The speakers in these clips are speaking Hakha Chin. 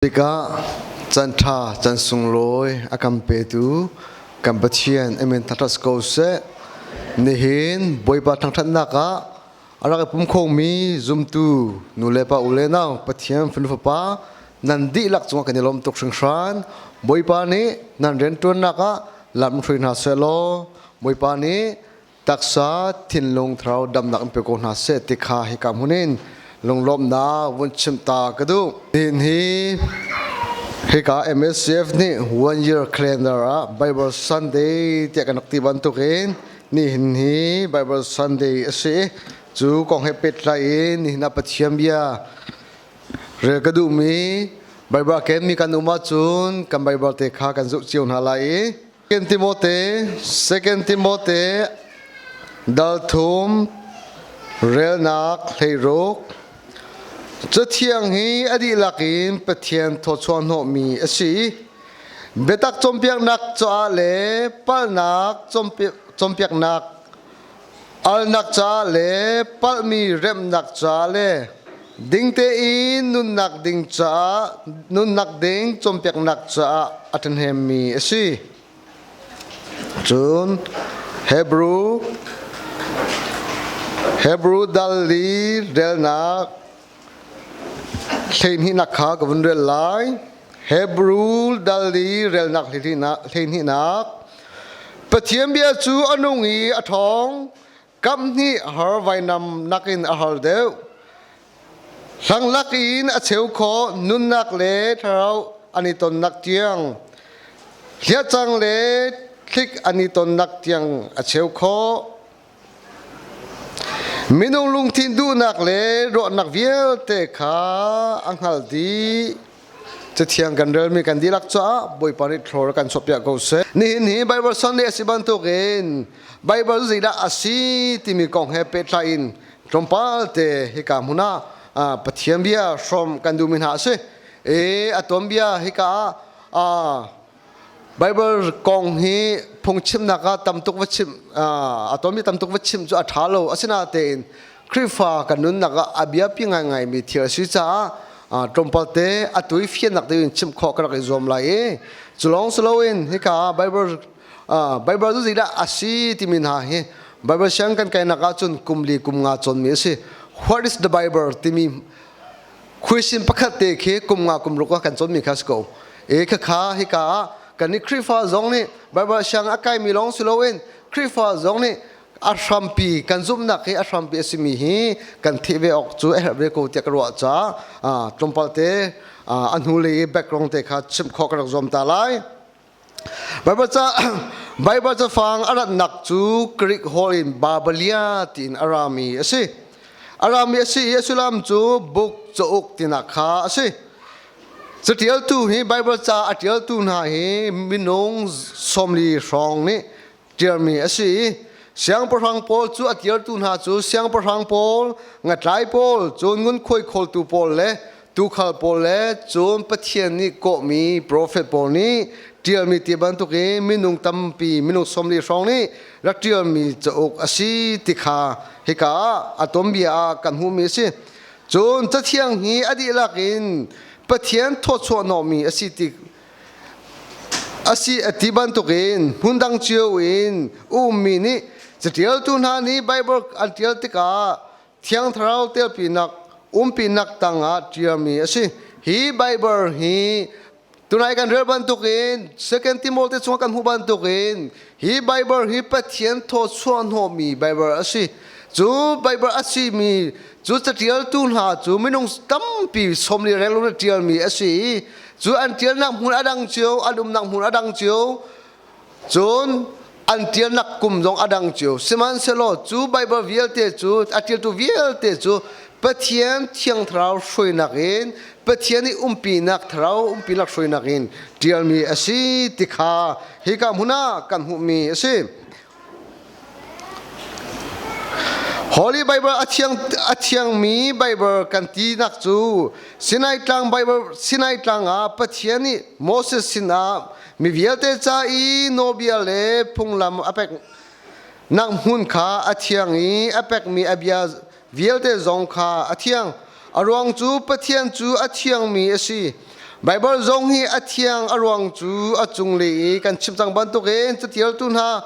Tikah can ṭha can sunglawi a kan petu kan Pathian amen thangṭhat si ko seh. Nihin Bawipa thangṭhatnak ah a rak i pum khomi zumtu nu le pa u le nau Pathian fanu fapa nan dihlak cungah kan i lawm tuk hringhran. Bawipa nih nan rianṭuannak ah lam hruai hna seh law Bawipa nih taksa thinlung thlarau damnak in pe ko hna seh ti kha hika hmun in lunglawmhnak vun chim ta ka duh. Nihin hi hika MSCF nih one year calendar ah Bible Sunday tiah kan rak ti bantukin nihin hi Bible Sunday a si. Cu kong he pehtlai in nihin ah Pathian bia rel ka duhmi Bible a kenmi kan um ahcun kan Bible te kha kan zoh cio hna lai i Second Timote, Second Timote dal thum relnak hleiruk. Cathiang hi a dihlak in Pathian thawchuah hnawhmi a si. Biatak cawnpiaknak caah le palhnak cawnpiaknak alnak caah le palhmi remhnak caah le ding tein nunnak ding caah nunnak ding cawnpiaknak caah a ṭhahnemmi a si. Cun Hebrew Hebrew dal li relnak hleihnihnak kha ka vun rel lai. Hebrew dal li relnak hleihnihnak Pathian bia cu a nung i a ṭhawng, kamhnih har vainam nakin a har deuh. Hlanglak in a cheu khawh nunnak le thlarau an i tonnak tiang, hliahcang le thlik an i tonnak tiang a cheu khawh. Minung lungthin duhnak le ruahnak vialte kha a hngalh dih. Cathiang kan relmi kan dihlak caah Bawipa nih thlor kan chuahpiak ko seh. Nihin hi Bible Sunday a si bantukin Bible zeidah a si timi kong he pehtlai in tlawmpal te hika hmun ah Pathian bia hrawm kan duhmi hna a si. E a tuanbia hika ah Bible kong hi phungchimnak ah tam tuk va chim a tonmi tam tuk va chim cu a ṭha lo. Asinain Khrihfa kan nunnak ah a biapi ngaingaimi thil a si caah tlawmpal te a tui fiannak ding in chim khawh ka rak i zuam lai i cu lawng si loin hika ah Bible Bible cu zeidah a si timi hna hi Bible siang kan kainak ahcun kum li kum nga cawnmi a si. What is the Bible timi Khuaisin pakhat te khi kum nga kum ruk ah kan cawnmi kha si ko. E khakha hika ah kan nih Khrihfa zong nih Bible siang a kaimi lawng si loin Khrihfa zong nih a hrampi kan zumhnak hi a hrampi a simi hi kan theih ve awk cu a herh ve ko tiah ka ruah caah tlawmpal te a hnulei i background te kha chimh khawh ka rak zuam ta lai. Bible ca Bible cafang a ratnak cu Greek holh in Babalia tiin a rami a si. A rami a si i a sullam cu book cauk tinak kha a si. Catialtu hi Bible ca a tialtu hna hi minung 40 hrawng nih tialmi a si i siangpahrang pawl cu a tialtu hna cu siangpahrang pawl, ngatlai pawl, cun ngunkhuai khawltu pawl le tuukhal pawl le cun Pathian nih kawhmi profet pawl nih ṭialmi ti bantukin minung tampi minung 40 hrawng nih rak ṭialmi cauk a si ti kha hika ah a tuanbia ah kan hmuhmi a si. Cun Cathiang hi a dihlak in Pathian thawchuah hnawhmi a si ti a si a ti bantukin hmundang cio in ummi nih caṭialtu hna nih Baibal an ṭial tikah Thiang Thlarau telpinak umpinak tangah ṭialmi a si. Hi Baibal hi tunai kan rel bantukin Second Timothy chungah kan hmuh bantukin hi Baibal hi Pathian thawchuah hnawhmi Baibal a si. Cu Baibal a simi cu caṭialtu hna cu minung tampi 40 renglo in ṭialmi a si i cu an ṭialnak hmun a dang cio, an umnak hmun a dang cio. Cun an ṭialnak kum zong a dang cio. Sihmanhsehlaw cu Baibal vialte cu a ṭialtu vialte cu Pathian Thiang Thlarau hruainak in Pathian i umpinak Thlarau umpinak hruainak in ṭialmi a si ti kha hika hmun ah kan hmuhmi a si. Holy Bible a thiang a thiangmi Bible kan tinak cu Sinai tlang Bible Sinai tlang ah Pathian nih Moses sinah mi vialte ca i nawlbia le phunglam a pek nak hmun kha a thiang i a pekmi a bia vialte zong kha a thiang. A ruang cu Pathian cu a thiangmi a si. Baibal zong hi a thiang a ruang cu a cunglei i kan chim cang bantukin catialtu hna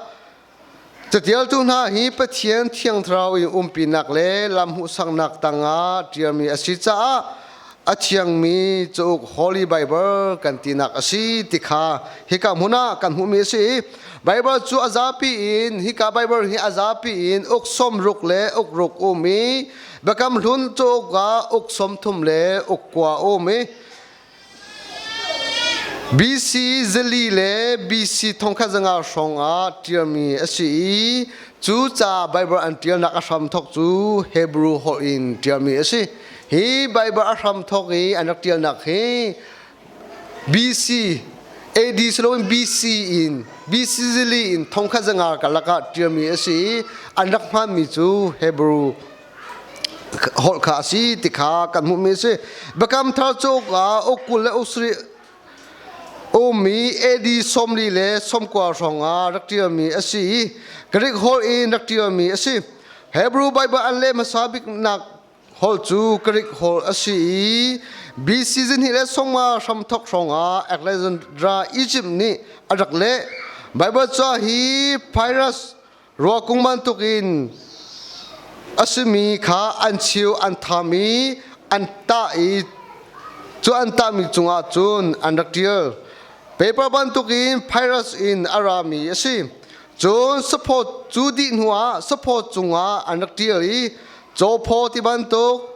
Catialtu hna hi Pathian Thiang Thlarau in umpinak le lam hmuhsaknak tangah ṭialmi a si caah a thiangmi cauk Holy Bible kan tinak a si ti kha hika hmun ah kan hmuhmi a si i Bible cu a zapi in hika Bible hi a zapi in uk 60 le uk ruk um i Biakam Hlun cauk ah uk 30 le uk kua um i BC zali le BC 1500 hrawng ah ṭialmi a si i cu ca Baibal an ṭialnak a hramthawk cu Hebrew holh in ṭialmi a si. Hi Baibal a hramthawk i an rak ṭialnak hi BC AD si loin BC in BC zali in 1500 karlak ah ṭialmi a si i an rak hmanmi cu Hebrew holh kha a si ti kha kan hmuhmi a si. Biakam Thar cauk ah uk 20 le uk sarih ummi AD 40 le 90 hrawng ah rak ṭialmi a si i Greek holh in rak ṭialmi a si. Hebrew Bible an leh hmasa biknak holh cu Greek holh a si i BC zihnih le sawmnga hramthawk hrawng ah Alexandra Egypt nih a rak leh. Bible ca hi Papyrus Ruakung bantukin a simi kha an chiu an tham i an tah i cu an tahmi cungah cun an rak ṭial. Paper bantukin papyrus in a rami a si. Cun saphaw cu dih hnuah saphaw cungah an rak ṭial i cawphaw ti bantuk,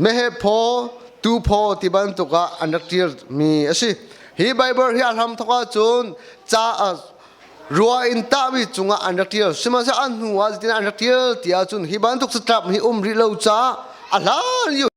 meheh phaw, tuu phaw ti bantuk ah an rak ṭialmi a si. Hi Baibal hi a hramthawk ahcun ca rua in tahmi cungah an rak ṭial. Sihmanhsehlaw an hnu ah zeitin an rak ṭial ti ahcun hi bantuk catlap hi um rih lo caah a hlan lio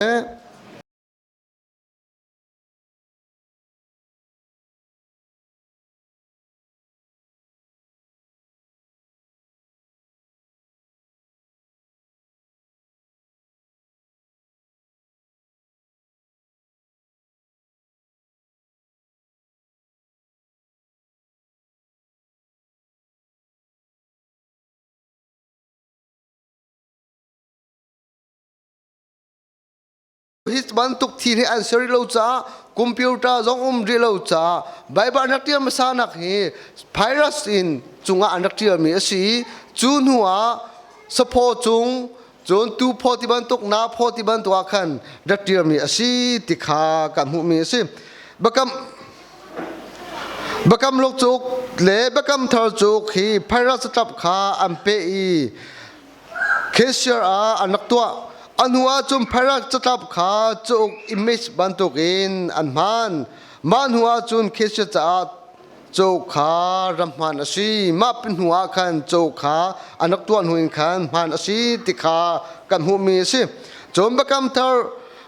Hi bantuk thil hi an ser rih lo caah computer zong um rih lo caah Baibal an rak ṭial hmasa nak hi virus in cungah an rak ṭialmi a si i cu hnu ah saphaw cung cun tuphaw ti bantuk naphaw ti bantuk ah khan rak ṭialmi a si ti kha kan hmuhmi a si. Biakam Biakam Hluk cuk le Biakam Thar cuk hi virus catlap kha an peh i Cashier ah an rak tuah. A hnu ahcun Perak catlap kha cauk image bantukin an hman. Mah hnu ahcun cashier caah cauk kha ram hman a si. Mah hnu ah khan cauk kha an rak tuah hnu in khan hman a si ti kha kan hmuhmi a si. Cun Biakam Thar,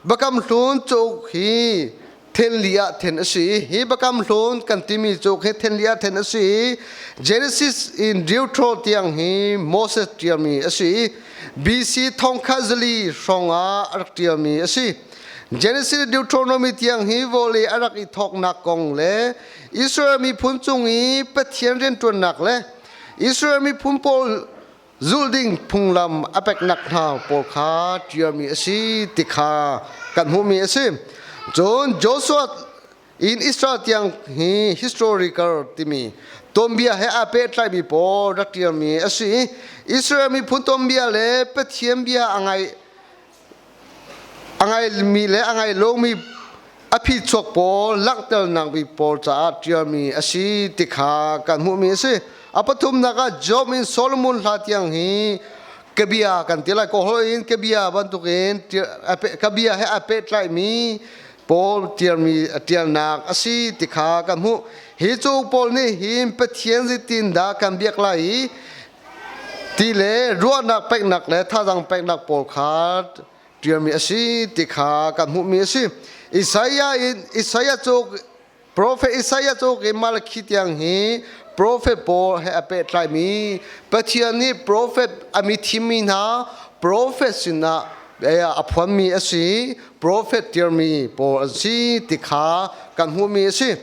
Biakam Hlun cauk hi then li ah then a si. Hi Biakam Hlun kan timi cu khi then li ah then a si. Genesis in Deutero tiang hi Moses ṭialmi a si. BC thongkhat zali hrawng ah a rak ṭialmi a si. Genesis Deuteronomy tiang hi vawlei a rak i thawknak kong le Israel miphun cung i Pathian rianṭuannak le Israel miphun pawl zulh ding phunglam a peknak hna pawl kha ṭialmi a si ti kha kan hmuhmi a si. Cun Joshua in Israel tiang hi historical timi tuanbia he aa pehtlaimi pawl rak ṭialmi a si i Israel miphun tuanbia le Pathian bia a ngai A ngaimi le a ngai lomi a phichuak pawl langhternak bik pawl caah ṭialmi a si ti kha kan hmuhmi a si. A pathumnak ah Job in Solomon hla tiang hi ka bia kan ti lai kaw holh in ka bia bantukin ka bia he aa pehtlaimi pawl ṭialmi a ṭialnak a si ti kha kan hmuh. Hi cauk pawl nih hin Pathian zeitindah kan biak lai i Ti le ruahnak peknak le thazaang peknak pawl kha ṭialmi a si ti kha kan hmuhmi a si. Isaiah in Isaiah cu Prophet Isaiah cu in Malakhi tiang hi prophet pawl he a pehtlaimi Pathian nih prophet a mi thimmi hna prophet sinah a phuanmi a si prophet ṭialmi pawl an si ti kha kan hmuhmi a si.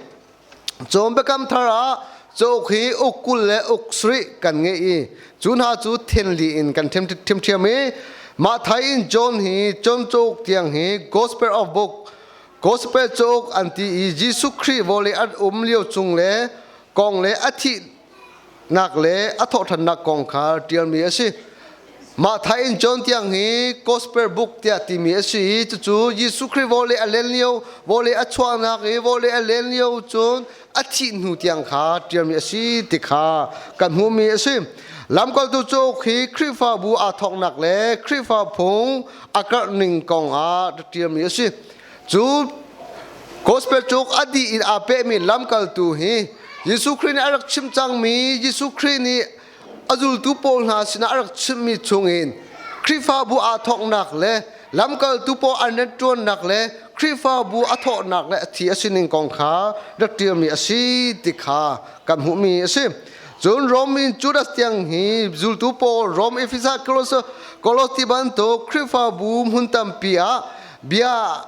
Cun Biakam Thar ah cauk hi uk 20 le uk sarih kan ngei i cu hna cu thenli in kan ṭhiamṭhiam i Matthai in John hi John cauk tiang hi Gospel of Book Gospel cauk an ti i Jesuh Khrih vawlei an um lio chung le kong le a thihnak le a thawhṭhannak kong kha ṭialmi a si. Matthai in John tiang hi Gospel book tiah timi a si i cucu Jesuh Khrih vawlei a len lio, vawlei a chuahnak i vawlei a len lio cun a thih hnu tiang kha ṭialmi a si ti kha kan hmuhmi a si. Lamkaltu cauk hi Khrihfabu aa thawknak le Khrihfa phung a karh ning kong ah ṭialmi a si. Cu Gospel cauk a dih in aa pehmi lamkaltu hi Jesuh Khrih nih a rak chim cangmi Jesuh Khrih nih a zultu pawl hna sinah a rak chimmi chungin Khrihfabu aa thawknak le lamkaltu pawl an rianṭuannak le Khrihfabu a thawhnak le a thi a sining kong kha rak ṭialmi a si ti kha kan hmuhmi a si. Cun Rom in Judas tiang hi zultu pawl Rom, Efesa, Kolos ti bantuk Khrihfabu hmun tampi ah bia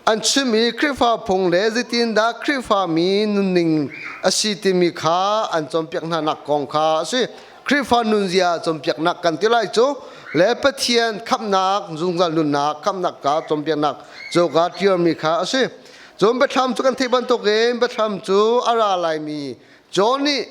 an chim i Khrihfa phung le zeitindah Khrihfa mi nunning a si timi kha an cawnpiak hnanak kong kha a si. Khrihfa nunzia cawnpiaknak kan ti lai cu le Pathian khamhnak zungzal nunnak khamhnak ka cawnpiaknak cu ka ṭialmi kha a si. Cun biathlam cu kan theih bantukin biathlam cu a ra laimi John nih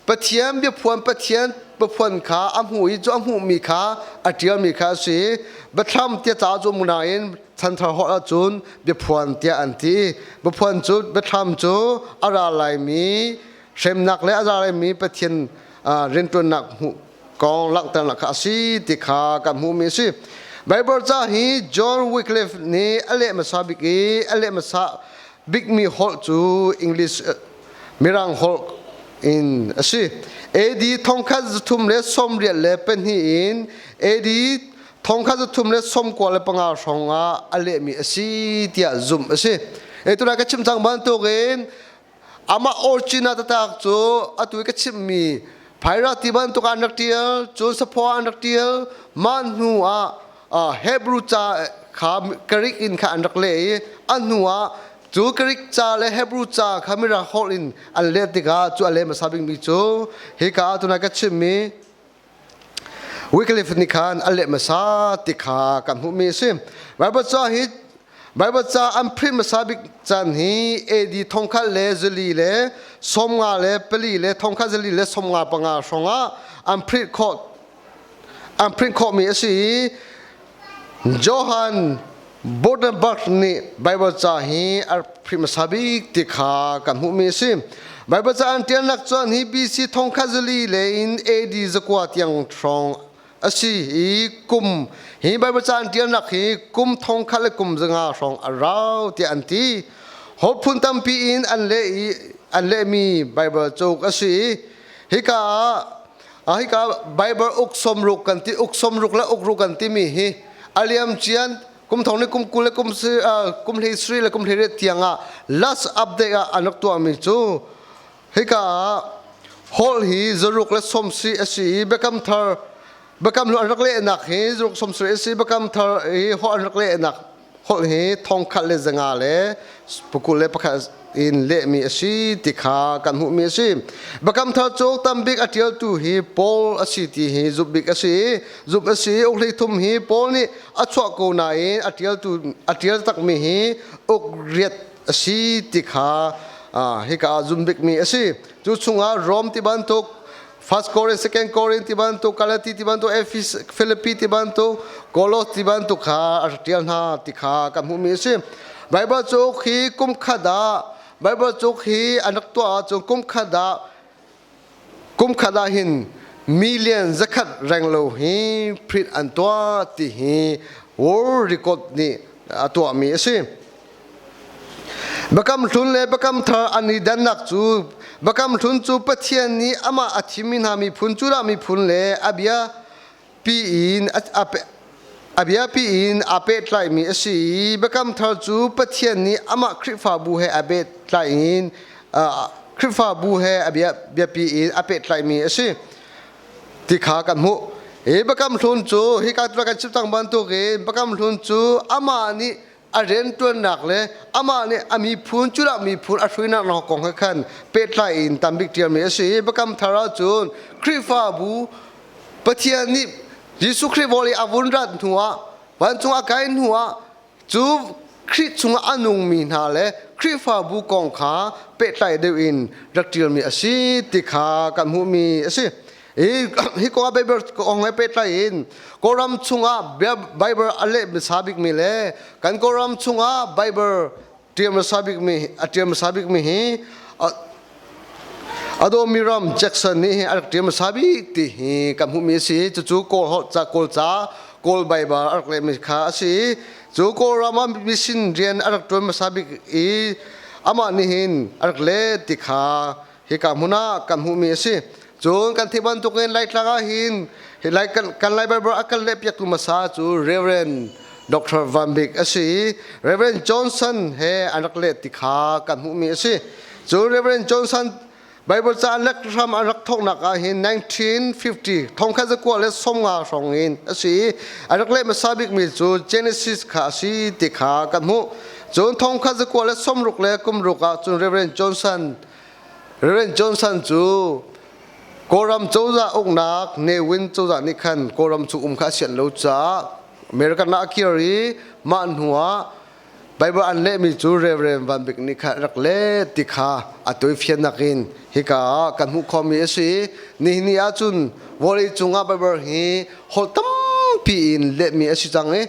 Pathian biaphuan Pathian biaphuan kha a hmuh i cu a hmuhmi kha a ṭialmi kha a si. Biathlam tiah ca cu um nain chanthar holh ahcun biaphuan tiah an ti. Biaphuan cu biathlam cu a ra laimi hremnak le a ra laimi Pathian rianṭuannak hmuh kong langhternak kha a si ti kha kan hmuhmi a si. Bible ca hi John Wycliffe nih a leh hmasa bik i a leh hmasa bikmi holh cu English Mirang holh in a si. AD 1324 in AD Thongkhat 395 hrawng ah a lehmi a si tiah zumh a si. E tunai ka chim cang bantukin amah origin ah tatak cu atu i ka chimmi Phaira ti bantuk an rak tial, cun saphaw an rak tial, mah hnu ah Hebrew ca kha Greek in kha an rak leh i a hnu ah cu Greek ca le Hebrew ca kha Mirang holh in an leh tikah cu a leh hmasa bikmi cu hika ah tunai ka chimmi Wycliffe nih khan a leh hmasa ti kha kan hmuhmi a si. Bible ca hi Bible ca an print hmasa bik caan hi AD thongkhat le zali le sawmnga le pali le thongkhat zali le sawmnga panga hrawngah an print khawh an print khawhmi a si i Johann Gutenberg nih Baibal ca hi a print hmasa bik ti kha kan hmuhmi a si. Baibal ca an ṭialnak cun hi BC thongkhat zali le in AD zakua tiang hrawng a si i kum hi Baibal ca an ṭialnak hi kum thongkhat le kum zanga hrawng a rau tiah an ti. Holh phun tampi in an leh i an lehmi Baibal cauk a si i hika ah Ah hika Bible uk sawmruk kan ti uk sawmruk le uk ruk kan timi hi a liam cian kum thong ni kum kul le kum kum hlei sri le kum hlei riat tiang ah last update ah an rak tuahmi cu hika ah hall hi zaruk le sawmsi a si i biakam thar biakam hlun an rak lehnak hi zaruk sawmsarih a si biakam thar i holh an rak lehnak holh hi thongkhat le zanga le pakul le pakhat in lehmi a si ti kha kan hmuhmi a si. Biakam thar cu tambik a ṭialtu hi Paul a si ti hi zumh bik a si. Zumh a si. Uk thum hi Paul nih a chuah ko nain a ṭialtu a ṭial takmi hi uk riat a si ti kha hika ah zumh bikmi a si. Cu chungah Rom ti bantuk First Korin, Second Korin ti bantuk, Galati ti bantuk, Ephes, Philippi ti bantuk, Kolos ti bantuk kha a rak ṭial hna ti kha kan hmuhmi a si. Bible cauk hi kum khat ah Bible cauk hi an rak tuah ahcun kum khat ah kum khat ah hin million zakhat renglo hi print an tuah ti hi World Record nih a tuahmi a si. Biakam Hlun le Biakam Thar an i dannak cu Biakam Hlun cu Pathian nih amah a thimmi hna miphun Judah miphun le a bia pi in a bia pi in aa pehtlaihmi a si i Biakam Thar cu Pathian nih amah Khrihfabu he aa pehtlai in Khrihfabu he a bia biapi in a pehtlaihmi a si ti kha kan hmuh. Hi Biakam Hlun cu hika kan chim cang bantukin Biakam Hlun cu amah nih a rianṭuannak le amah nih a miphun Judah miphun a hruinak hna kong he khan pehtlai in tambik ṭialmi a si i Biakam Thar ahcun Khrihfabu Pathian nih Jesuh Khrih vawlei a vun rat hnuah vancung a kai hnuah cu Khrih chungah a nungmi hna le Khrihfabu kong kha pehtlai deuh in rak ṭialmi a si ti kha kan hmuhmi a si. Hi hi kong ah Bible kong he pehtlai in Kawlram chungah Bible a leh hmasa bikmi le kan Kawlram chungah Bible ṭial hmasa bikmi a ṭial hmasa bikmi hi Adomiram Jackson nih hi a rak ṭial hmasa bik ti hi kan hmuhmi a si. Cucu Kawl holh ca Kawl ca Kawl Bible a rak lehmi kha a si. Cu Kawlram ah mission rian a rak ṭuan hmasa bik i amah nih hin a rak leh ti kha hika hmun ah kan hmuhmi a si. Cun kan theih bantukin Laitlang ah hin hi Lai kan, kan Lai Bible a kan lehpiaktu hmasa cu Reverend Dr. Van Bik a si i Reverend Johnson he an rak leh ti kha kan hmuhmi a si. Cun Reverend Johnson Bible ca an lek hram an rak thawknak ah hin 1950 thongkhat zakua le sawmnga hrawng in a si i a rak leh hmasa bikmi cu Genesis kha a si ti kha kan hmuh. Cun thongkhat zakua le sawmruk le kumruk ah cun Reverend Johnson Reverend Johnson cu Kawlram cozah uknak Ne Win cozah nih khan Kawlram chung um kha a sianh lo caah American ah a kir i mah hnu ah Bible an lehmi cu Reverend Van Bik nih khan rak leh ti kha a tawifiannak in hika ah kan hmuh khawhmi a si. Nihin ni ahcun vawlei cungah Bible hi holh tampi in lehmi a si cang i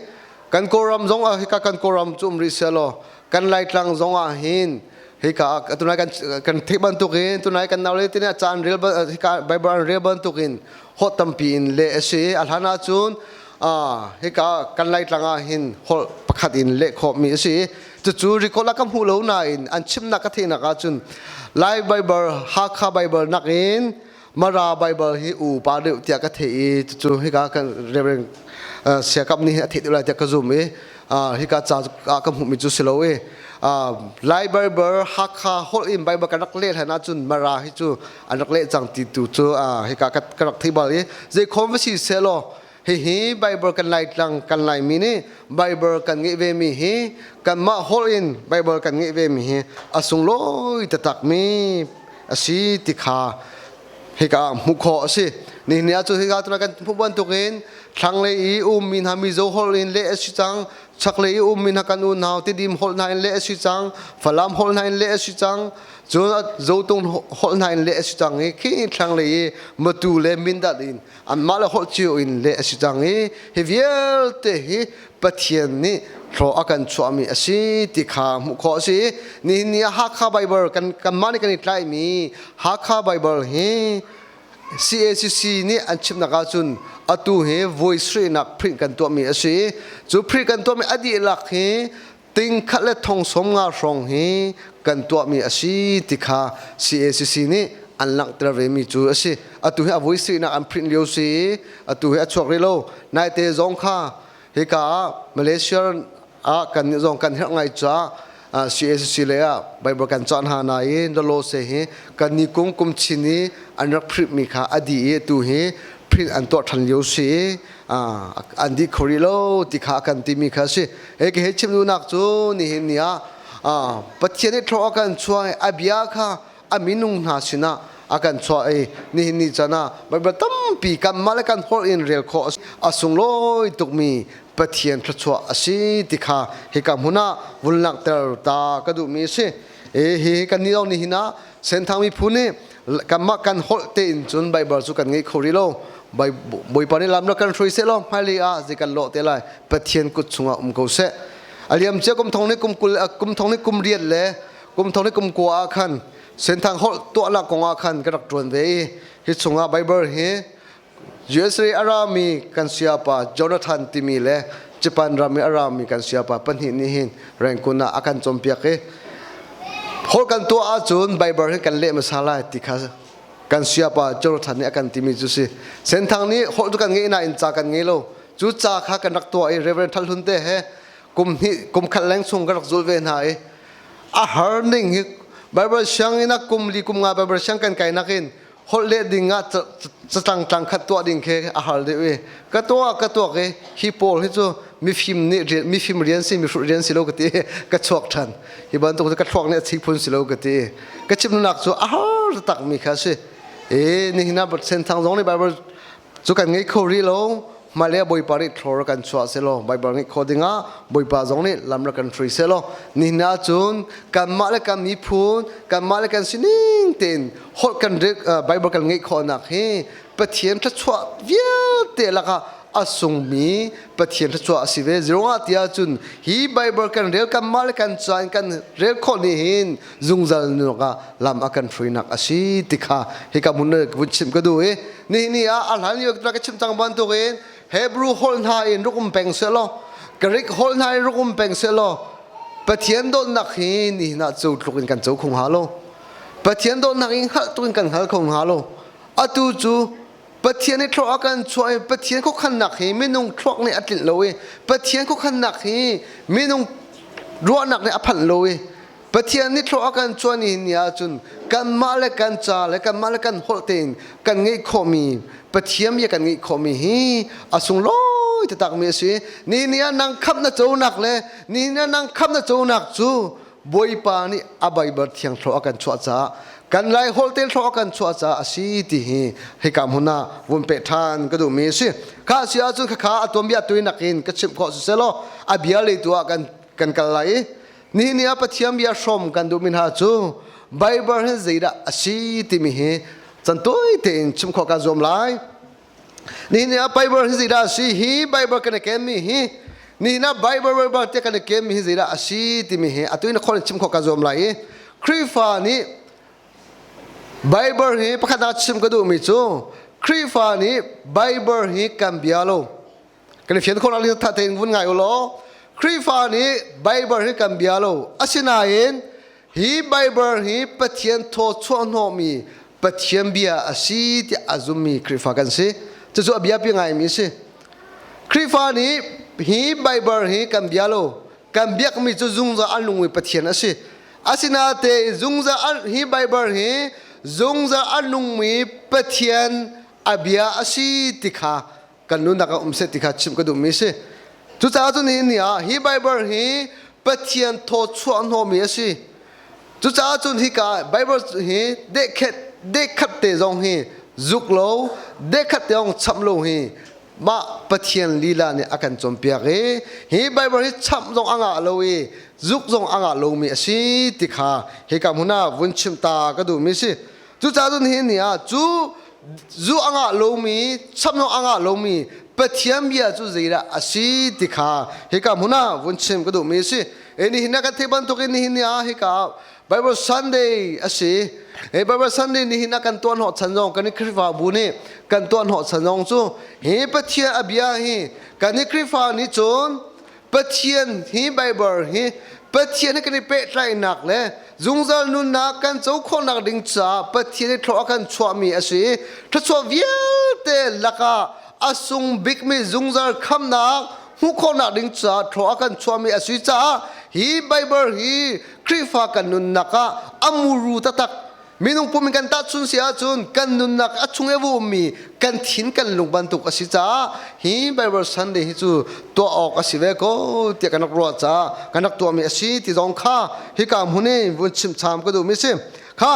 kan Kawlram zong ah hika kan Kawlram cu um rih sehlaw kan Laitlang zong ah hin hika tunai kan kan theih bantukin tunai kan naule te nih ca an rel hika Bible an rel bantukin holh tampi in leh a si. A hlan ahcun hika kan Laitlang ah hin holh pakhat in leh khawhmi a si. Cucu record ah ka hmuh lo nain an chimnak ka theihnak ahcun Lai Bible Hakha Bible nakin Mara Bible hi upa deuh tiah ka theih i cucu hika kan Reverend Siakap nih a theih deuh lai tiah ka zum i hika ca ah ka hmuhmi cu si lo i Lai Bible Hakha holh in Bible kan rak leh hlan ahcun Mara hi cu an rak leh cang ti tu cu hika ka rak thei bal i zei khom va si seh law hihi Bible kan Laitlang kan Laimi nih Bible kan ngeih ve mi hi kanmah holh in Bible kan ngeih ve mi hi a sunglawi taktak mi a si ti kha hika ah hmuh khawh a si. Nihin ni ahcun hika tuna kan hmuh bantukin thlanglei i ummi hna Mizo holh in leh a si cang, chaklei i ummi hna kan unau Tidim holh hna in leh a si cang, Falam holh hna in leh a si cang, cun Zotung holh hna in leh a si cang i khi thlanglei i Matu le Mindat in anmah le holh cio in leh a si cang i hi vialte hi Pathian nih hlawh a kan chuahmi a si ti kha hmuh khawh a si. Nihin ni ah Hakha Bible kan kanmah nih kan i tlaihmi Hakha Bible hi CACC nih an chimnak ahcun atu hi voi sarihnak print kan tuahmi a si. Cu print kan tuahmi a dihlak hi ting khat le thong sawm nga hrawng hi kan tuahmi a si ti kha CACC nih an langhter ve mi cu a si. Atu hi a voi sarihnak an print lio si. Atu hi a chuak rih lo. Naite zong kha hika ah Malaysia ah kan nih zong kan herh ngai caah CACC le ah Bible kan cah hna nain lolo se hi kan ni kum kum chin i an rak print mi kha a dih i atu hi print an tuah than lio si an dih kho rih lo ti kha kan timi kha si. He ke he chim duhnak cu nihin ni ah Pathian i thlawh a kan chuah i a bia kha a minung hna sinah a kan chuah i nihin ni chan ah Bible tampi kanmah le kan holh in rel khawh a sunglawi tukmi Pathian thluachuah a si ti kha hika hmun ah vun langhter ta ka duhmi a si. Hi kan nih zong nihin ah Senthang miphun nih kanmah kan holh tein cun Bible cu kan ngei kho rih lo. Bawipa nih lam rak kan hruai seh law hmailei ah zei kan lawh te lai Pathian kut chungah um ko seh. A liam cia kum thong nih kum kul kum thong nih kum riat le kum thong nih kum kua ah khan Senthang holh tuahnak kong ah khan ka rak ṭuan ve i hi chungah Bible hi USA a rami kan sayapa Jonathan timi le Japan ram i a rami kan sayapa pahnih nih hin Rangoon ah a kan cawnpiak i holh kan tuah ahcun Bible hi kan leh hmasa lai ti kha kan sayapa Jonathan nih a kan timi cu si. Senthang nih holh cu kan ngei nain ca kan ngei lo. Cu ca kha kan rak tuah i Reverend Thal Hlun te he kum hnih kum khat leng chung kan rak zul ve hna i a har ning hi Bible sianginn ah kum li kum nga Bible siang kan kai nakin holh leh ding ah catang tlang khat tuah ding khi a har deuh i ka tuah ka tuak i hi pawl hi cu mifim nih mifim rian si mihrut rian si lo ka ti ka chuak than hi bantuk cu ka thluak nih a chik phun si lo ka ti ka chimnak cu a har tak mi kha si e nihin ah senthang zong nih Bible Cu kan ngei kho rih lo. Hmailei ah Bawipa nih thlor kan chuah selaw Baibal ngeih khawh dingah Bawipa zong nih lam rak kan hrui selaw nihin ah cun kanmah le kan miphun kanmah le kan sining tein holh kan Baibal kan ngeih khawhnak hi Pathian thluachuah vialte lakah a sungmi Pathian thluachuah a si ve. Zeruangah tiah cun hi Baibal kan rel kanmah le kan ca in kan rel khawh nih hin zungzal nunnak ah lam a kan hruainak a si ti kha hika hmun vun chim ka duh i nihin ni ah a hlan lio ka chim cang bantukin Hebrew holh hna in ruk um peng seh law Greek holh hna in ruk um peng seh law Pathian dawtnak hi nihin ah cu tluk in kan co kho hnga lo. Pathian dawtnak in hngalh tuk in kan hngal kho hnga lo. Atu cu Pathian i thluak a kan chuah i Pathian khuakhannak hi minung thluak nih a tlinh lo i Pathian khuakhannak hi minung ruahnak nih a phanh lo i Pathian nih thluak a kan chuah ni ni ahcun kanmah le kan ca le kanmah le kan holh tein kan ngeih khawhmi Pathian bia kan ngeih khawhmi hi a sunglawi taktakmi a si. Ni ni ah nang khamh na conak le ni ni ah nang khamh na conak cu Bawipa nih a Baibal thiang thluak a kan chuah caah kan Lai holh tein thluak a kan chuah caah a si ti hi hika hmun ah vun peh ṭhan ka duhmi a si. Kha si ahcun khakha a tuanbia tuinak in ka chimh khawh siselaw a bia lei tu ah kan kan kal lai i nihin ni ah Pathian bia hrawm kan duhmi hna cu Baibal hi zeidah a si timi hi can tawi tein chim khawh kaa zuam lai. Nihin ah Bible hi zeidah a si hi Bible kan i kenmi hi nihin ah Bible Bible tiah kan i kenmi hi zeidah a si timi hi atu in khon chim khawh ka zuam lai i Khrihfa nih Bible hi pakhat ah chim ka duhmi cu Khrihfa nih Bible hi kan bia lo kan i fian khawh lai tha tein vun ngai u law Khrihfa nih Bible hi kan bia lo asinain hi Bible hi Pathian thaw chuah hnawhmi Pathian bia a si tiah a zummi Khrihfa kan si. Cucu a biapi ngaimi a si. Khrihfa nih hi Baibal hi kan bia lo. Kan biakmi cu zungzal an lungmi Pathian a si. Asinain zungzal hi Baibal hi zungzal a nungmi Pathian a bia a si ti kha kan nunnak ah um seh ti kha chimh ka duhmi a si. Cucaah cun nihin ni ah hi Baibal hi Pathian thaw chuah hnawhmi a si. Cucaah cun hika Baibal hi dehkhet dehkhat te zong hi zuk lo, dehkhat te zong chamh lo hi mah Pathian lila nih a kan cawnpiak i hi Baibal hi chamh zong a ngah lo i zuk zong a ngah lomi a si ti kha hika hmun ah vun chimh ta ka duhmi a si. Cucaah cun hi ni ah cu zu a ngah lomi, chamh zong a ngah lomi Pathian bia cu zeidah a si ti kha hika hmun ah vun chim ka duhmi a si. Nihin ah kan theih bantukin nihin ni ah hika Bible Sunday a si. Hi Bible Sunday nihin ah kan tuah hnawh chan zong kan i Khrihfabu nih kan tuah hnawh chan zong cu hi Pathian a bia hi kan i Khrihfa nih cun Pathian hi Bible hi Pathian he kan i pehtlaihnak le zungzal nunnak kan co khawhnak ding caah Pathian i thlawh a kan chuahmi a si. Thluachuah vialte lakah a sung bikmi zungzal khamnak hmuh khawhnak ding caah thlawh a kan chuahmi a si caah hi Bible hi Khrihfa kan nunnak ah a muru taktak minung pum in kan tahchun si ahcun kan nunnak a chung i a ummi kan thin kan lung bantuk a si caah hi Bible Sunday hi cu tuah awk a si ve ko tiah kan rak ruah caah kan rak tuahmi a si ti zong kha hika hmun i vun chimcham ka duhmi si. Kha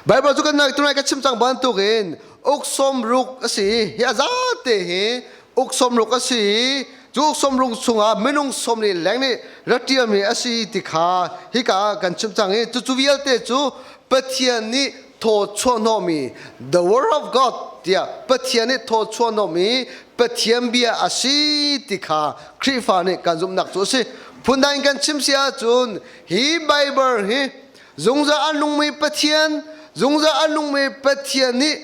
Bible cu kan tunai ka chim cang bantukin uk 60 a si hi a zate hi uk 60 a si i cu uk 60 chungah minung 40 leng nih ra ṭialmi a si ti kha hika ah kan chim cang i cucu vialte cu Pathian nih thaw chuahhnawhmi the word of God tiah Pathian nih thaw chuahhnawhmi Pathian bia a si ti kha Khrihfa nih kan zumhnak cu a si. Phundang in kan chim si ahcun hi Bible hi zungzal a nungmi Pathian zungzal a nungmi Pathian nih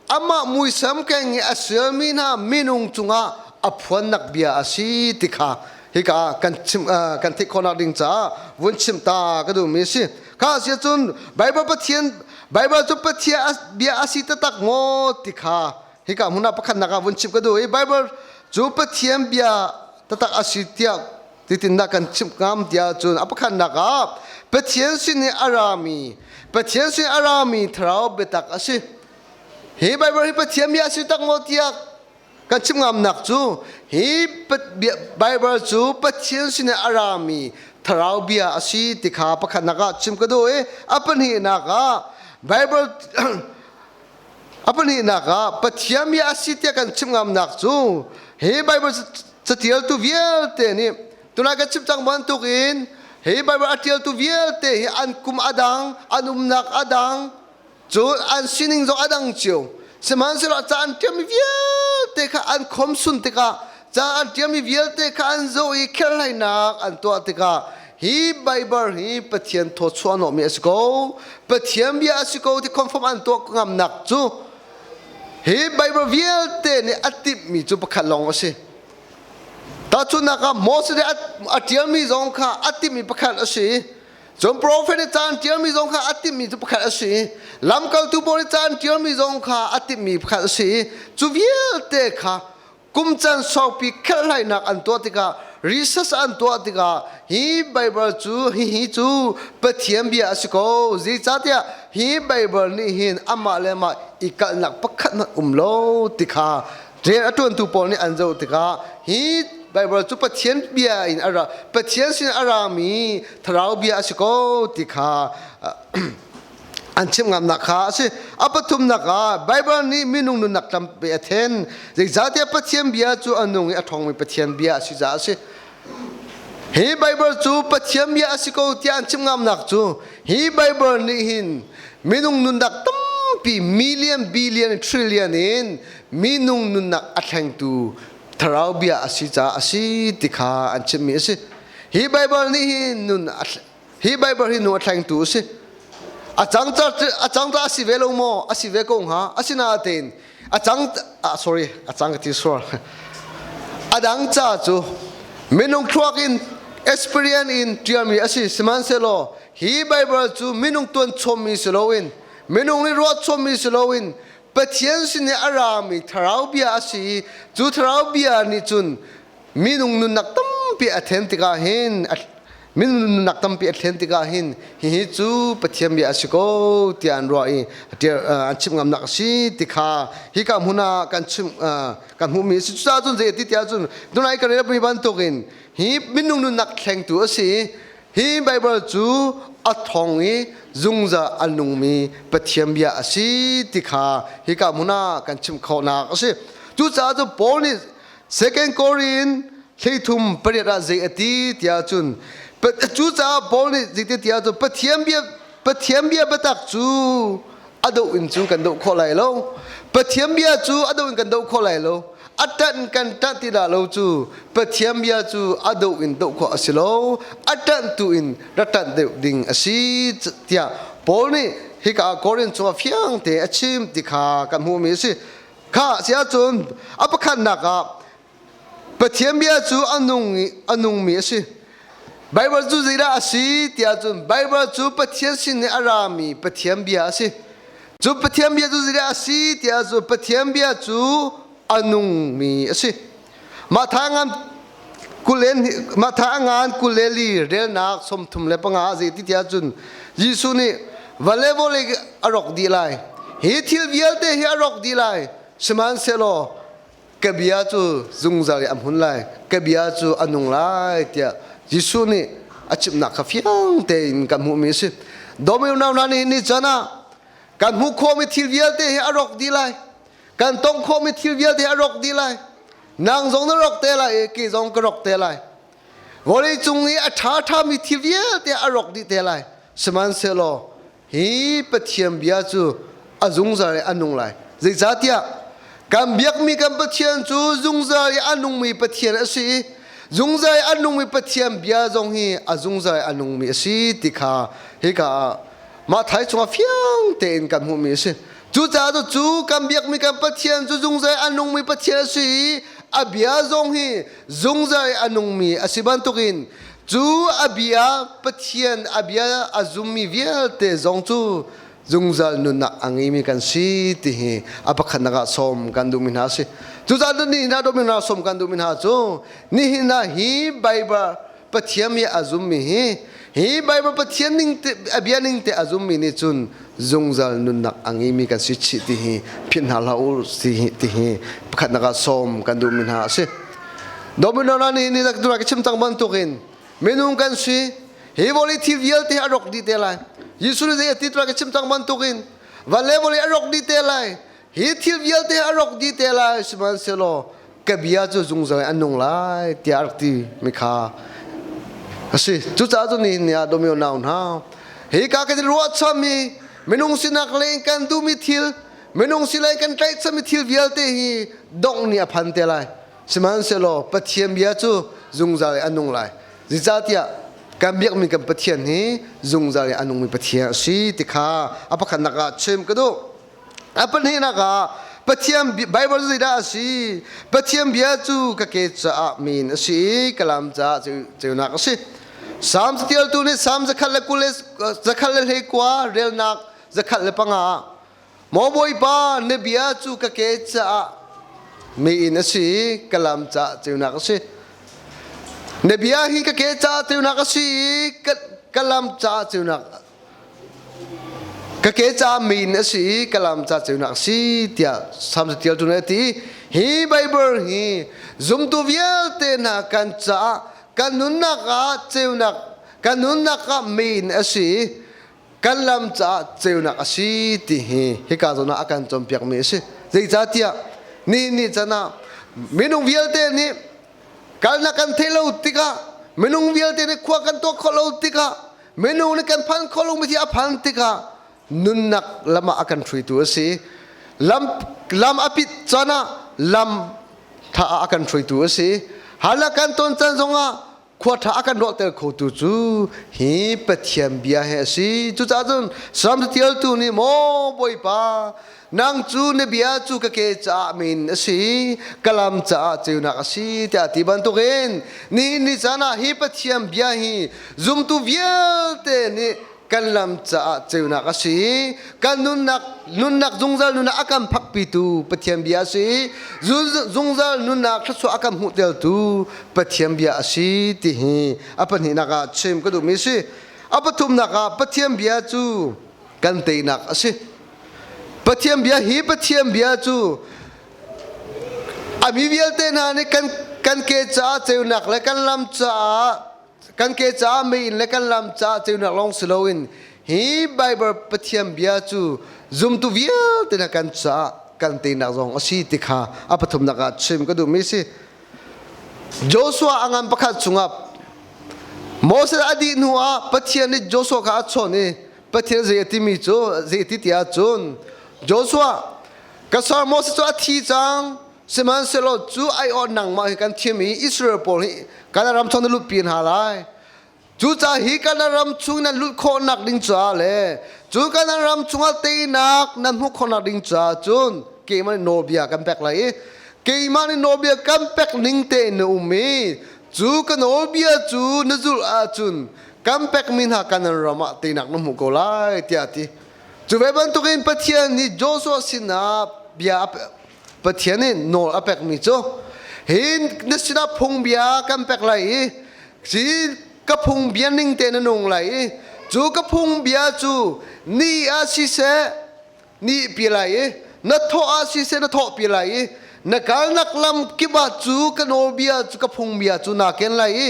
amah muisam keng i a sermi hna minung cungah a phuannak bia a si ti kha hika kan chim kan theih khawhnak ding caah vun chim ta ka duhmi a si. Kha si cun Bible Pathian Bible cu Pathian bia a si taktak maw ti kha hika hmun ah pakhatnak ah vun chim ka duh i Bible cu Pathian bia taktak a si tiah titindah kan chimh ngam tiah cun a pakhatnak ah Pathian sin i a rami Pathian sin a rami thlarau biatak a si. Hi Bible hi Pathian bia a si tak maw tiah kan chim ngamnak cu hi Bible cu Pathian sin a rami thlarau bia a si ti kha pakhatnak ah chim ka duh i a pahnihnak ah Bible a pahnihnak ah Pathian bia a si tiah kan chim ngamnak cu hi Bible catialtu vialte nih tunai kan chim cang bantukin hi Bible a tialtu vialte hi an kum a dang an umnak a dang Cun an sining zong a dang cio. Sihmanhsehlaw ca an ṭialmi vialte kha an khomsun tikah ca an ṭialmi vialte kha an zoh i kherhhlainak an tuah tikah hi Baibal hi Pathian thawchuah hnawhmi a si ko. Pathian bia a si ko ti confirm an tuah ngamnak cu hi Baibal vialte nih a timhmi cu pakhat lawng a si. Tahchunhnak ah Moses nih a ṭialmi zong kha a timhmi pakhat a si. Cun profet nih ca an ṭialmi zong kha a timhmi cu pakhat a si i lamkaltu pawl nih ca an ṭialmi zong kha a timhmi pakhat a si i cu vialte kha kum can saupi kherhhlainak an tuah tikah research an tuah tikah hi Baibal cu hihi cu Pathian bia a si ko zeicahtiah hi Baibal nih hin amah le amah i kalhnak pakhat hmanh um lo ti kha rian a ṭuantu pawl nih an zoh tikah hi Baibal cu Pathian bia in a ra Pathian sin a rami thlarau bia a si ko ti kha an chim ngamnak kha a si. A pathumnak ah Baibal nih minung nunnak tampi a then. Zeicahtiah Pathian bia cu a nung i a ṭhawngmi Pathian bia a si caah a si. Hi Baibal cu Pathian bia a si ko tiah an chim ngamnak cu hi Baibal nih hin minung nunnak tampi million, billion, trillion in minung nunnak a thlengtu thlarau bia a si caah a si ti kha an chimmi a si. Hi Baibal nih hin nun hi Baibal hi nu a thlengtu a si. A cang a cang a si ve lo maw? A si ve ko hnga. Asinain a cang ah sorry a cang ka ti sual. A dang ca cu minung thluak in experience in ṭialmi a si. Sihmanhsehlaw hi Baibal cu minung tuan chommi si loin. Minung nih ruah chommi si loin Pathian sin i a rami thlarau bia a si i cu thlarau bia nih cun minung nunnak tampi a then tikah hin minung nunnak tampi a thlen tikah hin hihi cu Pathian bia a si ko tiah an ruah i an chim ngamnak a si ti kha hika hmun ah kan chim kan hmuhmi a si. Cucaah cun zei ti tiah cun tunai kan rel bantukin hi minung nunnak thlengtu a si. Hi Baibal cu a thong i zungzal a nungmi Pathian bia a si ti kha hika hmun ah kan chim khawhnak a si. Cucaah cun Paul nih Second Korin 33 8 ah zei a ti tiah cun cucaah Paul nih zei ti tiah cun Pathian bia Pathian bia biatak cu a doh in cu kan doh khawh lai lo. Pathian bia cu a doh in kan doh khawh lai lo. A ṭanh kan ṭanh ti dah lo cu Pathian bia cu a doh in doh khawh a si lo. A ṭanh tu in ra ṭanh deuh ding a si tiah Paul nih hika ah Korin chungah fiang te a chim ti kha kan hmuhmi a si. Kha si ahcun a pakhatnak ah Pathian bia cu a nung i a nungmi a si. Baibal cu zeidah a si tiah cun Baibal cu Pathian sin i a rami Pathian bia a si. Cu Pathian bia cu zeidah a si tiah cun Pathian bia cu a nungmi a si. Matha ngan kulen Matha ngan kuleli relnak 35 zei ti tiah cun Jesuh nih vale vawlei a rawk dih lai. Hi thil vialte hi a rawk dih lai. Sihmanhsehlaw ka bia cu zungzal i a hmun lai ka bia cu a nung lai tiah Jesuh nih a chimnak kha fiang tein kan hmuhmi a si. Dawmi unau hna nih ni chan ah kan hmuh khawhmi thil vialte hi a rawk dih lai. Kan tong khawhmi thil vialte hi a rawk dih lai. Nang zong na rawk te lai i kei zong ka rawk te lai. Vawlei cung i a ṭhaṭhami thil vialte a rawk dih te lai. Sihmanhsehlaw Hi Pathian bia cu a zungzal i a nung lai. Zeicahtiah kan biakmi kan Pathian cu zungzal i a nungmi Pathian a si i zungzal i a nungmi Pathian bia zong hi a zungzal i a nungmi a si ti kha hika ah Matthai chungah fiang tein kan hmuhmi a si. Cucaah cu kan biakmi kan Pathian cu zungzal i a nungmi Pathian a si i a bia zong hi zungzal i a nungmi a si bantukin Cu a bia Pathian a bia a zummi vialte zong cu zungzal nunnak a ngeimi kan si ti hi a pakhatnak ah sawm kan duhmi hna a si. Cucaah nihin ah dawtmi hna sawm kan duhmi hna cu nihin ah hi Baibal Pathian mi a zummi hi hi Baibal Pathian ning te a bia ning te a zummi nih cun zungzal nunnak a ngeimi kan si chih ti hi philh hna hlah u ti hi pakhatnak ah sawm kan duhmi hna a si. Domino nih ni rak ka chim cang bantukin minung kan si hi vawlei thil vialte hi a rawk dih te lai. Jesuh nih zei a ti tura ka chim cang bantukin van le vawlei a rawk dih te lai. Hi thil vialte hi a rawk dih te lai sihmanhsehlaw ka bia cu zungzal in an nung lai tiah a rak ti mi kha a si. Cucaah cun nihin ni ah domino nau hna hi ka kan i ruahchanmi minung sinak leng kan duhmi thil minung silai kan tlaihchanmi thil vialte hi dongh ni a phan te lai. Sihmanhsehlaw Pathian bia cu zungzal in a nung lai. Zeicahtiah kan biakmi kan Pathian hi zungzal in a nungmi Pathian a si ti kha a pakhatnak ah chim ka duh. A pahnihnak ah Pathian Bible zeidah a si? Pathian bia cu ka ke caah min a si i ka lam caah ceunak a si. Salm catialtu nih Salm 121 relnak 105 Maw Bawipa, na bia cu ka ke caah meiinn a si i ka lam caah ceunak a si. Na bia hi ka ke caah ceunak a si i ka lam caah ceunak ka ke caah meiinn a si i ka lam caah ceunak a si tiah Salm catialtu nih a ti. Hi Baibal hi zumtu vialte hna kan caah kan nunnak ah ceunak kan nunnak ah meiinn a si i kan lam caah ceunak a si ti hi hika zawn ah a kan cawnpiakmi a si. Zeicahtiah nihin ni can ah minung vialte nih kalnak kan theih lo tikah minung vialte nih khua kan tuak khawh lo tikah minung nih kan phan khawh lomi thi a phan tikah nunnak lam ah a kan hruaitu a si. Lam lam a pit caan ah lam tha ah a kan hruaitu a si. Hala kan ton caan zongah khua ṭha a kan ruahter khotu cu hi Pathian bia hi a si. Cucaah cun Salm catialtu nih maw Bawipa nang cu na bia cu ka ke caah min a si ka lam caah ceunak a si tiah ti bantukin nihin ni caan ah hi Pathian bia hi zumtu vialte nih kan lam caah ceunak a si. Kan nunnak nunnak zungzal nunnak a kan phakpitu Pathian bia a si. Zungzal nunnak thluachuah a kan hmuhtertu Pathian bia a si ti hi a pahnihnak ah chim ka duhmi a si. A pathumnak ah Pathian bia cu kan teinak a si. Pathian bia hi Pathian bia cu a mi vialte hna nih kan kan ke caah ceunak le kan lam caah kan ke caah meiinn le kan lam caah ceunak lawng si loin hi Bible Pathian bia cu zumtu vialte hna kan caah kan teinak zong a si ti kha a pathumnak ah chim ka duhmi si. Joshua a ngan pakhat chungah Moses a dih hnu ah Pathian nih Joshua kha a chawnh i Pathian zei a timi cu zei ti ti ahcun Joshua ka sar Moses cu a thi cang sihmanhsehlaw cu aiawh nangmah hi kan thim i Israel pawl hi Kanaan ram chung na lutpi hna lai. Cucaah hi Kanaan ram chung nan lut khawhnak ding caah le cu Kanaan ram chungah teinak nan hmuh khawhnak ding caah cun keimah nih nawlbia kan pek lai i keimah nih nawlbia kan pek ning tein na um i cu ka nawlbia cu na zulh ahcun kan pekmi hna Kanaan ram ah teinak na hmuh ko lai tiah a ti. Cu ve bantukin Pathian nih Joshua sinah bia Pathian nih nawl a pekmi cu hi na sinah phungbia kan pek lai i si ka phungbia ning te na nung lai i cu ka phungbia cu ni ah siseh ni pi lai i na thawh ah siseh na thawh pi lai i na kalnak lam kip ah cu ka nawlbia cu ka phungbia cu naa ken lai i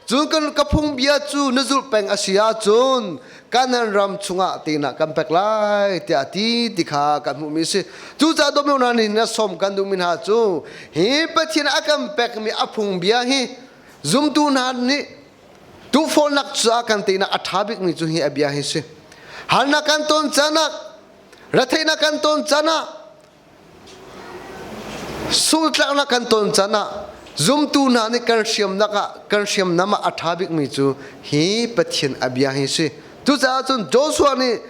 cu ka phungbia cu na zulh peng a si ahcun Kanaan ram chungah tehna kan pek lai tiah a ti ti kha kan hmuhmi a si. Cucaah dawtmi hna nih na sawm kan duhmi hna cu hi Pathian a kan pekmi a phungbia hi zumtu hna nih tukforhnak caah kan tehna a ṭha bikmi cu hi a bia hi si. Harnak kan ton caan ah, retheihnak kan ton caan ah, Sultlaknak kan ton can ah zumtu hna nih kan hriamnak ah kan hriamnam ah a ṭha bikmi cu hi Pathian a bia hi si. Cucaah cun Joshua nih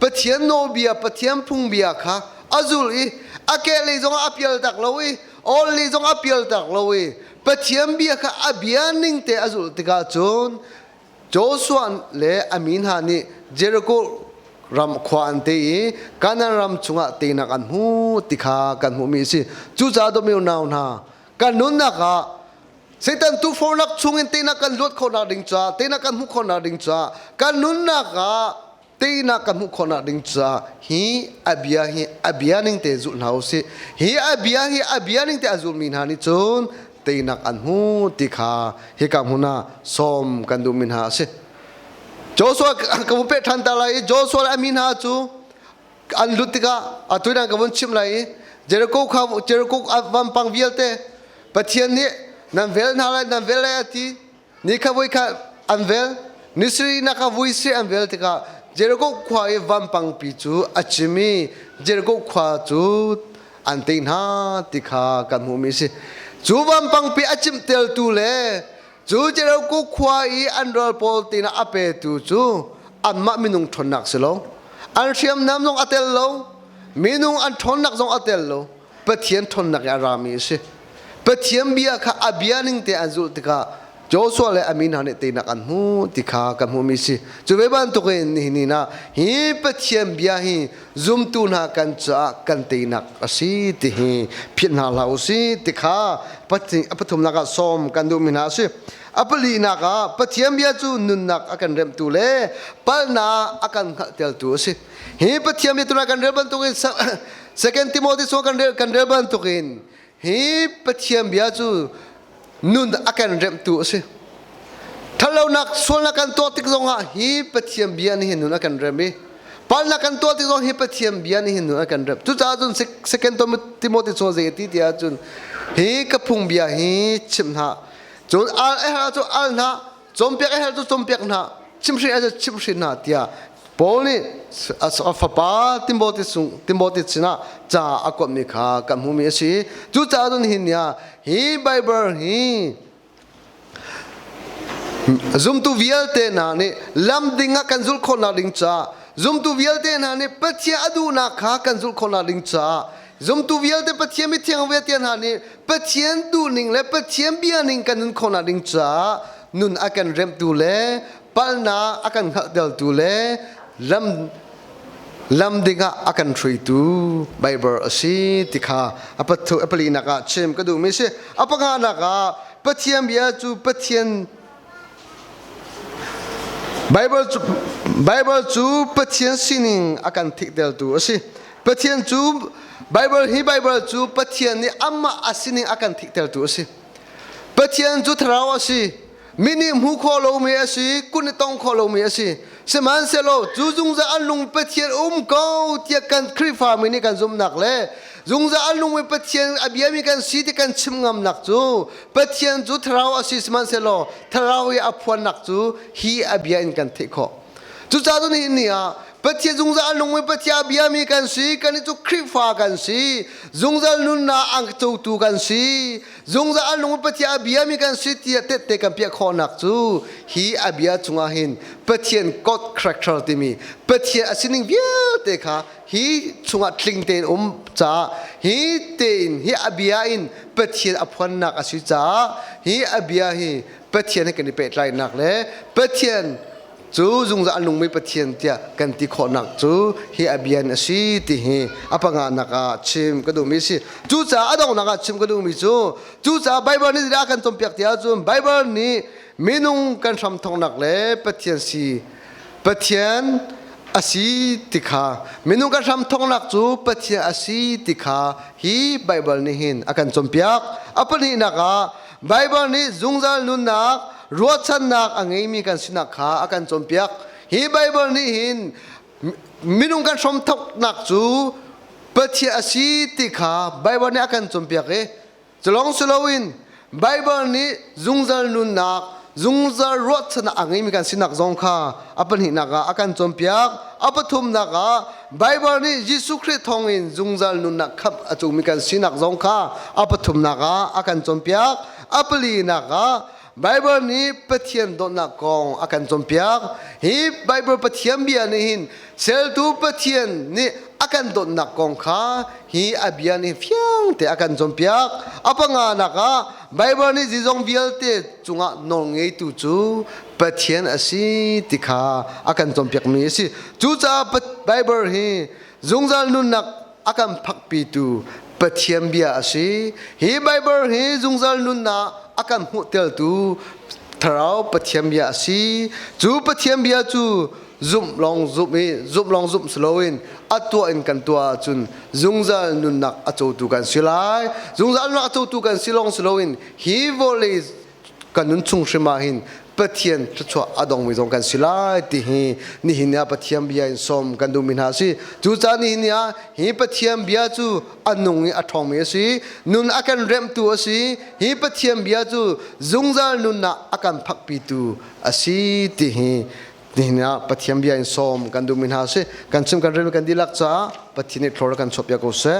Pathian nawlbia, Pathian phungbia kha a zul i a kehlei zongah a pial tak lo i awlei zong a pial tak lo i Pathian bia kha a bia ning te a zulh tikah cun Joshua le a mi hna nih Jericho ram khua an te i Kanaan ram chungah teinak an hmu ti kha kan hmuhmi a si. Cucaah dawtmi unau hna, kan nunnak ah Satan tufornak chungin teinak kan luat khawhnak ding caah, teinak kan hmuh khawhnak ding caah, kan nunnak ah teinak kan hmuh khawhnak ding caah hi a bia hi a bia ning te zulh hna u sih. Hi a bia hi a bia ning te a zulmi hna nih cun teinak an hmu ti kha hika hmun ah sawm kan duhmi hna a si. Joshua ka vun peh ṭhan ta lai i Joshua le a mi hna cu an lut tikah atu in ka vun chimh lai i Jericho kha Jericho vampang vialte Pathian nih nan vel hna lai nan vel lai a ti ni kha voi kha an vel ni siri nak ah vui si an vel tikah Jericho khua i vampangpi cu a cim i Jericho khua cu an tei hna ti kha kan hmuhmi a si. Cu vampangpi a cimhteltu le cu Jericho khua i an ral pawl tina a petu cu anmah minung ṭhawnnak si lo. An hriamnam zong a tel lo, minung an ṭhawnnak zong a tel lo. Pathian ṭhawnnak i a rami a si. Pathian bia kha a bia ning te an zulh tikah Joshua le a mi hna nih teinak an hmu ti kha kan hmuhmi si. Cu ve bantukin nihin ni ah hi Pathian bia hi zumtu hna kan caah kan teinak a si ti hi philh hna hlah u si ti kha a pathumnak ah sawm kan duhmi hna a si. A palinak ah Pathian bia cu nunnak a kan remhtu le palhnak a kan hngalhtertu a si. Hi Pathian bia tunah kan rel bantukin Second Timothy chung kan rel kan rel bantukin hi Pathian bia cu nun a kan remhtu a si. Ṭhatlonak sualnak kan tuah tik zongah hi Pathian bia nih hin nun a kan remh i palhnak kan tuah tik zong hi Pathian bia nih hin nun a kan remh. Cucaah cun Second Timothy chung zei a ti ti ahcun hi ka phung bia hi chim hna. Cun al a herh cu al hna, cawnpiak a herh cu cawnpiak hna, chimhhrin a chimhhrin hna tiah Paul nih a fapa Timothy sung Timothy sinah ca a kuatmi kha kan hmuhmi a si. Cucaah cun hin ni ah hi Bible hi zumtu vialte hna nih lam ding ah kan zulh khawhnak ding caah zumtu vialte hna nih Pathian a duhnak kha kan zulh khawhnak ding caah zumtu vialte Pathian mithiang vialte hna nih Pathian duhning le Pathian bia ning kan nun khawhnak ding caah nun a kan remhtu le. Palhnak a kan hngalhtertu le lam lam dingah a kan hruaitu Bible a si ti kha a pathu a palinak ah chim ka duhmi si. A panganak ah Pathian bia cu Pathian Bible cu Bible cu Pathian sining a kan thiktertu a si. Pathian cu Bible hi Bible cu Pathian nih amah a sining a kan thiktertu a si. Pathian cu thlarau a si. Mi nih hmu khawh lomi a si, kut nih tong khawh lomi a si. Sihmanhsehlaw cu zungzal an lung Pathian um ko tiah kan Khrihfa mi nih kan zumhnak le zungzal an lungmi Pathian a biami kan si ti kan chim ngamnak cu Pathian cu thlarau a si sihmanhsehlaw thlarau i a phuannak cu hi a bia in kan theih khawh. Cucaah cun nihin ni ah Pathian zungzal a nungmi Pathian a biami kan si, kan cu Khrihfa kan si, zungzal nunnak a cotu kan si, zungzal a nungmi Pathian a biami kan si tiah tehte kan piah khawhnak cu hi a bia chungah hin Pathian God character timi Pathian a sining vialte kha hi chungah tling tein um caah hi tein hi a bia in Pathian a phuannak a si caah hi a bia hi Pathian he kan i pehtlainak le Pathian cu zungzal a nungmi Pathian tiah kan ti khawhnak cu hi a bian a si ti hi a panganak ah chim ka duhmi a si. Cucaah a donghnak ah chim ka duhmi cu cucaah Baibal nih zeidah a kan cawnpiak ti ahcun Baibal nih minung kan hramthawknak le Pathian si Pathian a si ti kha minung kan hramthawknak cu Pathian a si ti kha hi Baibal nih hin a kan cawnpiak. A pahnihnak ah Baibal nih zungzal nunnak ruahchannak a ngeimi kan sinak kha a kan cawnpiak. Hi Baibal nih hin minung kan hramthawknak cu Pathian a si ti kha Baibal nih a kan cawnpiak i culong si loin Baibal nih zungzal nunnak zungzal ruahchannak a ngeimi kan sinak zong kha a pahnihnak ah a kan cawnpiak. A pathumnak ah Baibal nih Jesuh Khrih thawngin zungzal nunnak khamh a cungmi kan sinak zong kha a pathumnak ah a kan cawnpiak. A palinak ah Baibal nih Pathian dawtnak kong a kan cawnpiak. Hi Baibal Pathian bia nih hin sertu Pathian nih a kan dawtnak kong kha hi a bia nih fiang te a kan cawnpiak. A panganak ah Baibal nih zeizong vialte cungah nawlngeitu cu Pathian a si ti kha a kan cawnpiakmi a si. Cucaah Baibal hi zungzal nunnak a kan phakpitu Pathian bia a si. Hi Baibal hi zungzal nunnak a kan hmuhtertu Thlarau Pathian bia a si. Cu Pathian bia cu zumh lawng zumh i zumh lawng zumh si loin a tuah in kan tuah ahcun zungzal nunnak a cotu kan si lai. Zungzal nunnak a cotu kan si lawng si loin hi vawlei kan nun chung hrim ah hin Pathian thluachuah a dongmi zong kan si lai ti hi nihin ah Pathian bia in sawm kan duhmi hna a si. Cucaah nihin ah hi Pathian bia cu a nung i a ṭhawngmi a si, nun a kan remhtu a si, hi Pathian bia cu zungzal nunnak a kan phakpitu a si ti hi nihin ah Pathian bia in sawm kan duhmi hna a si. Kan chim kan rel kan dihlak caah Pathian nih thlor kan chuahpiak ko seh.